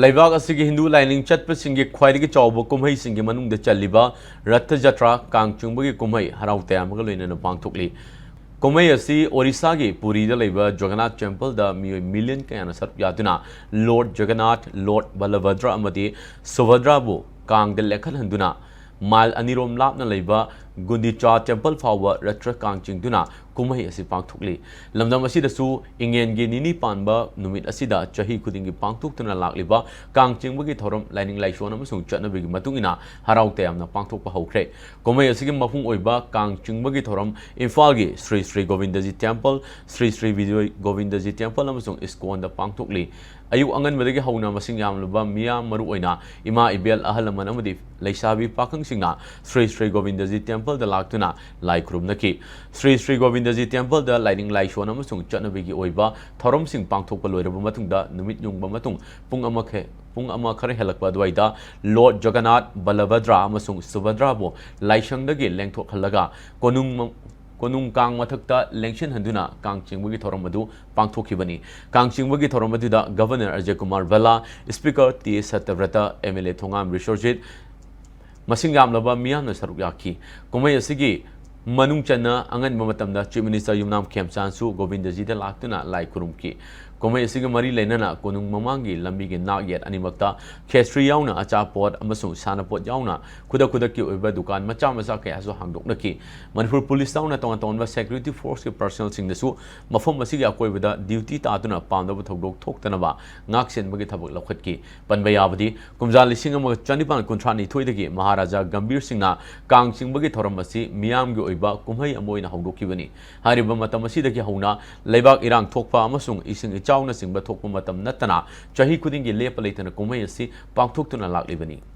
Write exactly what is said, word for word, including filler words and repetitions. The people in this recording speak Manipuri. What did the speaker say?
ꯂꯩꯕꯥꯛ ꯑꯁꯤꯒꯤ ꯍꯤꯟꯗꯨ ꯂꯥꯏꯅꯤꯡ ꯆꯠꯄꯁꯤꯡꯒꯤ ꯈ꯭ꯋꯥꯏꯗꯒꯤ ꯆꯥꯎꯕ ꯀꯨꯝꯍꯩꯁꯤꯡꯒꯤ ꯃꯅꯨꯡꯗ ꯆꯜꯂꯤꯕ ꯔꯊ ꯖꯇ꯭ꯔꯥ, ꯀꯥꯡ ꯆꯤꯡꯕꯒꯤ ꯀꯨꯝꯍꯩ, ꯍꯔꯥꯎ ꯇꯌꯥꯝꯕꯒ ꯂꯣꯏꯅꯅ ꯄꯥꯡꯊꯣꯛꯂꯤ꯫ ꯀꯨꯝꯍꯩ ꯑꯁꯤ ꯑꯣꯔꯤꯁꯥꯒꯤ ꯄꯨꯔꯤꯗ ꯂꯩꯕ ꯖꯒꯟꯅꯥꯊ ꯇꯦꯝꯄꯜꯗ ꯃꯤꯑꯣꯏ ꯃꯤꯂꯤꯌꯟ ꯀꯌꯥꯅ ꯁꯔꯨꯛ ꯌꯥꯗꯨꯅ ꯂꯣꯔꯗ ꯖꯒꯟꯅꯥꯊ, ꯂꯣꯔꯗ ꯕꯂꯚꯗ꯭ꯔ ꯑꯃꯗꯤ ꯁꯨꯚꯗ꯭ꯔꯥꯕꯨ ꯀꯥꯡꯗ ꯂꯦꯡꯈꯠꯍꯟꯗꯨꯅ ꯃꯥꯏꯜ ꯑꯅꯤꯔꯣꯝ ꯂꯥꯞꯅ ꯂꯩꯕ ꯒꯨꯟꯗꯤꯆꯥ ꯇꯦꯝꯄꯜ ꯐꯥꯎꯕ ꯔꯊ ꯀꯥꯡ ꯆꯤꯡꯗꯨꯅ ꯀꯨꯝꯍꯩ ꯑꯁꯤ ꯄꯥꯡꯊꯣꯛꯂꯤ꯫ ꯂꯝꯗꯝ ꯑꯁꯤꯗꯁꯨ ꯏꯉꯦꯟꯒꯤ ꯅꯤꯅꯤ ꯄꯥꯟꯕ ꯅꯨꯃꯤꯠ ꯑꯁꯤꯗ ꯆꯍꯤ ꯈꯨꯗꯤꯡꯒꯤ ꯄꯥꯡꯊꯣꯛꯇꯨꯅ ꯂꯥꯛꯂꯤꯕ ꯀꯥꯡ ꯆꯤꯡꯕꯒꯤ ꯊꯧꯔꯝ ꯂꯥꯏꯅꯤꯡ ꯂꯥꯏꯁꯣꯟ ꯑꯃꯁꯨꯡ ꯆꯠꯅꯕꯤꯒꯤ ꯃꯇꯨꯡ ꯏꯟꯅ ꯍꯔꯥꯎ ꯇꯌꯥꯝꯅ ꯄꯥꯡꯊꯣꯛꯄ ꯍꯧꯈ꯭ꯔꯦ꯫ ꯀꯨꯝꯍꯩ ꯑꯁꯤꯒꯤ ꯃꯄꯨꯡ ꯑꯣꯏꯕ ꯀꯥꯡ ꯆꯤꯡꯕꯒꯤ ꯊꯧꯔꯝ ꯏꯝꯐꯥꯜꯒꯤ ꯁ꯭ꯔꯤ ꯁ꯭ꯔꯤ ꯒꯣꯕꯤꯟꯗꯖꯤ ꯇꯦꯝꯄꯜ, ꯁ꯭ꯔꯤ ꯁ꯭ꯔꯤ ꯕꯤꯖꯣꯏ ꯒꯣꯕꯤꯟꯗꯖꯤ ꯇꯦꯝꯄꯜ ꯑꯃꯁꯨꯡ ꯏꯁꯀꯣꯟꯗ ꯄꯥꯡꯊꯣꯛꯂꯤ꯫ ꯑꯌꯨꯛ ꯑꯉꯟꯕꯗꯒꯤ ꯍꯧꯅ ꯃꯁꯤꯡ ꯌꯥꯝꯂꯕ ꯃꯤꯌꯥꯝ, ꯃꯔꯨꯑꯣꯏꯅ ꯏꯃꯥ ꯏꯕꯦꯜ, ꯑꯍꯜ ꯂꯃꯟ ꯑꯃꯗꯤ ꯂꯩꯁꯥꯕꯤ ꯄꯥꯈꯪꯁꯤꯡꯅ ꯁ꯭ꯔꯤ ꯁ꯭ꯔꯤ ꯒꯣꯕꯤꯟꯗꯖꯤ ꯇꯦꯝꯄꯜꯗ ꯂꯥꯛꯇꯨꯅ ꯂꯥꯏ ꯈꯨꯔꯨꯝꯅꯈꯤ꯫ ꯁ꯭ꯔꯤ ꯁ꯭ꯔꯤ ꯒꯣꯕꯤꯟꯗꯖꯤ ꯇꯦꯝꯄꯜꯗ ꯂꯥꯏꯅꯤꯡ ꯂꯥꯏꯁꯣꯟ ꯑꯃꯁꯨꯡ ꯆꯠꯅꯕꯤꯒꯤ ꯑꯣꯏꯕ ꯊꯧꯔꯝꯁꯤꯡ ꯄꯥꯡꯊꯣꯛꯄ ꯂꯣꯏꯔꯕ ꯃꯇꯨꯡꯗ, ꯅꯨꯃꯤꯠ ꯌꯨꯡꯕ ꯃꯇꯨꯡ ꯄꯨꯡ ꯑꯃ ꯈꯦ-, ꯄꯨꯡ ꯑꯃ ꯈꯔ ꯍꯦꯜꯂꯛꯄ ꯑꯗꯨꯋꯥꯏꯗ ꯂꯣꯔꯗ ꯖꯒꯟꯅꯥꯊ, ꯕꯂꯚꯗ꯭ꯔ ꯑꯃꯁꯨꯡ ꯁꯨꯚꯗ꯭ꯔꯥꯕꯨ ꯂꯥꯏꯁꯪꯗꯒꯤ ꯂꯦꯡꯊꯣꯛꯍꯜꯂꯒ ꯀꯣꯅꯨꯡ ꯃ-, ꯀꯣꯅꯨꯡ ꯀꯥꯡ ꯃꯊꯛꯇ ꯂꯦꯡꯁꯤꯟꯍꯟꯗꯨꯅ ꯀꯥꯡ ꯆꯤꯡꯕꯒꯤ ꯊꯧꯔꯝ ꯑꯗꯨ ꯄꯥꯡꯊꯣꯛꯈꯤꯕꯅꯤ꯫ ꯀꯥꯡ ꯆꯤꯡꯕꯒꯤ ꯊꯧꯔꯝ ꯑꯗꯨꯗ governor Ajay Kumar Bhalla, speaker T S Satyabrata, M L A Thongam Biswajit, ꯃꯁꯤꯡ ꯌꯥꯝꯂꯕ ꯃꯤꯌꯥꯝꯅ ꯁꯔꯨꯛ ꯌꯥꯈꯤ꯫ ꯀꯨꯝꯍꯩ ꯑꯁꯤꯒꯤ ꯃꯅꯨꯡ ꯆꯟꯅ ꯑꯉꯟꯕ ꯃꯇꯝꯗ ꯆꯤꯐ ꯃꯤꯅꯤꯁꯇꯔ ꯌꯨꯝꯅꯥꯝ ꯈꯦꯝꯆꯥꯟꯁꯨ ꯒꯣꯕꯤꯟꯗꯖꯤꯗ ꯂꯥꯛꯇꯨꯅ ꯂꯥꯏ ꯈꯨꯔꯨꯝꯈꯤ꯫ ꯀꯨꯝꯍꯩ ꯑꯁꯤꯒ ꯃꯔꯤ ꯂꯩꯅꯅ ꯀꯣꯅꯨꯡ ꯃꯃꯥꯡꯒꯤ ꯂꯝꯕꯤꯒꯤ ꯅꯥꯛ ꯌꯦꯠ ꯑꯅꯤꯃꯛꯇ ꯈꯦꯆ꯭ꯔꯤ ꯌꯥꯎꯅ ꯑꯆꯥꯄꯣꯠ ꯑꯃꯁꯨꯡ ꯁꯥꯟꯅꯄꯣꯠ ꯌꯥꯎꯅ ꯈꯨꯗꯛ ꯈꯨꯗꯛꯀꯤ ꯑꯣꯏꯕ ꯗꯨꯀꯥꯟ ꯃꯆꯥ ꯃꯆꯥ ꯀꯌꯥꯁꯨ ꯍꯥꯡꯗꯣꯛꯅꯈꯤ꯫ ꯃꯅꯤꯄꯨꯔ ꯄꯨꯂꯤꯁ ꯌꯥꯎꯅ ꯇꯣꯉꯥꯟ ꯇꯣꯉꯥꯟꯕ ꯁꯦꯀ꯭ꯌꯨꯔꯤꯇꯤ ꯐꯣꯔꯁꯀꯤ ꯄꯔꯁꯅꯦꯜꯁꯤꯡꯅꯁꯨ ꯃꯐꯝ ꯑꯁꯤꯒꯤ ꯑꯀꯣꯏꯕꯗ ꯗ꯭ꯌꯨꯇꯤ ꯇꯥꯗꯨꯅ ꯄꯥꯝꯗꯕ ꯊꯧꯗꯣꯛ ꯊꯣꯛꯇꯅꯕ ꯉꯥꯛ ꯁꯦꯟꯕꯒꯤ ꯊꯕꯛ ꯂꯧꯈꯠꯈꯤ꯫ ꯄꯟꯕ ꯌꯥꯕꯗꯤ, ꯀꯨꯝꯖꯥ ꯂꯤꯁꯤꯡ ꯑꯃꯒ ꯆꯅꯤꯄꯥꯟ ꯀꯨꯟꯊ꯭ꯔꯥ ꯅꯤꯊꯣꯏꯗꯒꯤ ꯃꯍꯥꯔꯥꯖꯥ ꯒꯝꯚꯤꯔ ꯁꯤꯡꯅ ꯀꯥꯡ ꯆꯤꯡꯕꯒꯤ ꯊꯧꯔꯝ ꯑꯁꯤ ꯃꯤꯌꯥꯝꯒꯤ ꯑꯣꯏꯕ ꯀꯨꯝꯍꯩ ꯑꯃ ꯑꯣꯏꯅ ꯍꯧꯗꯣꯛꯈꯤꯕꯅꯤ꯫ ꯍꯥꯏꯔꯤꯕ ꯃꯇꯝ ꯑꯁꯤꯗꯒꯤ ꯍꯧꯅ ꯂꯩꯕꯥꯛ ꯏꯔꯥꯡ ꯊꯣꯛꯄ ꯑꯃꯁꯨꯡ ꯏꯁꯤꯡ ꯏꯆꯥꯎꯅꯆꯤꯡꯕ ꯊꯣꯛꯄ ꯃꯇꯝ ꯅꯠꯇꯅ ꯆꯍꯤ ꯈꯨꯗꯤꯡꯒꯤ ꯂꯦꯞꯄ ꯂꯩꯇꯅ ꯀꯨꯝꯍꯩ ꯑꯁꯤ ꯄꯥꯡꯊꯣꯛꯇꯨꯅ ꯂꯥꯛꯂꯤꯕꯅꯤ꯫